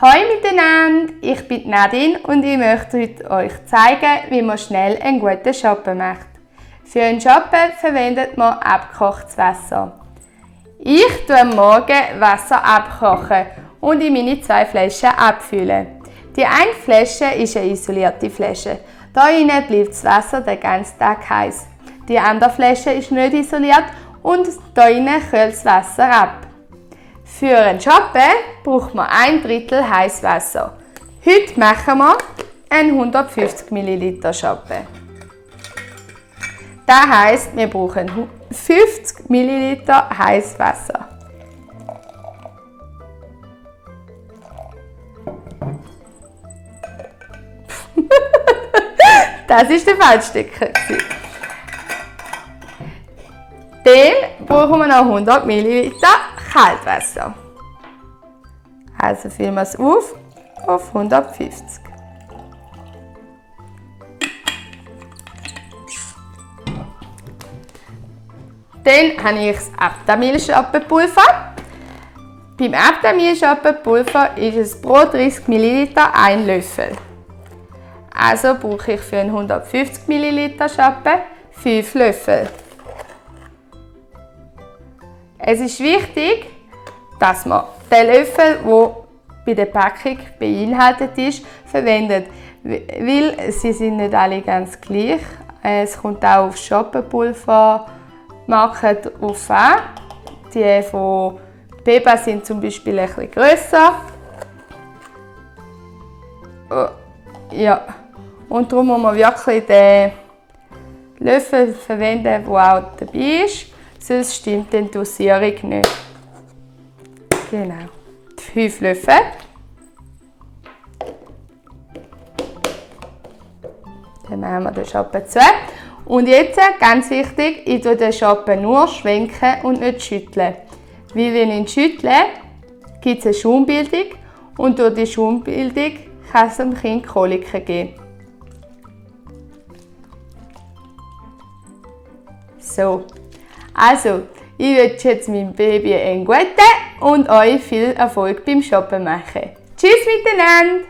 Hallo miteinander, ich bin Nadine und ich möchte heute euch zeigen, wie man schnell einen guten Schoppen macht. Für einen Schoppen verwendet man abgekochtes Wasser. Ich tue am Morgen Wasser abkochen und in meine 2 Flaschen abfüllen. Die eine Flasche ist eine isolierte Flasche. Hier bleibt das Wasser den ganzen Tag heiß. Die andere Flasche ist nicht isoliert und hier kühlt das Wasser ab. Für einen Schoppen braucht man 1/3 heißes Wasser. Heute machen wir einen 150 ml Schoppen. Das heisst, wir brauchen 50 ml heißes Wasser. Das war der Falschstecker. Dann brauchen wir noch 100 ml Kaltwasser. Also füllen wir es auf 150. Dann habe ich das Aptamilchschoppenpulver. Beim Aptamilchschoppenpulver ist es pro 30 ml 1 Löffel. Also brauche ich für einen 150 ml Schoppen 5 Löffel. Es ist wichtig, dass man den Löffel, der bei der Packung beinhaltet ist, verwendet, weil sie sind nicht alle ganz gleich. Es kommt auch auf Schoppenpulvermarken drauf an. Die von Beba sind zum Beispiel ein bisschen grösser. Ja. Und darum muss man wirklich den Löffel verwenden, der auch dabei ist. Sonst stimmt die Dosierung nicht. Genau. 5 Löffel. Dann machen wir den Schoppen zu. Und jetzt, ganz wichtig, ich tue den Schoppen nur schwenken und nicht schütteln. Weil wenn ich ihn schüttle, gibt es eine Schaumbildung und durch die Schaumbildung kann es dem Kind Koliken geben. So. Also, ich wünsche jetzt meinem Baby einen guten und euch viel Erfolg beim Shoppen machen. Tschüss miteinander!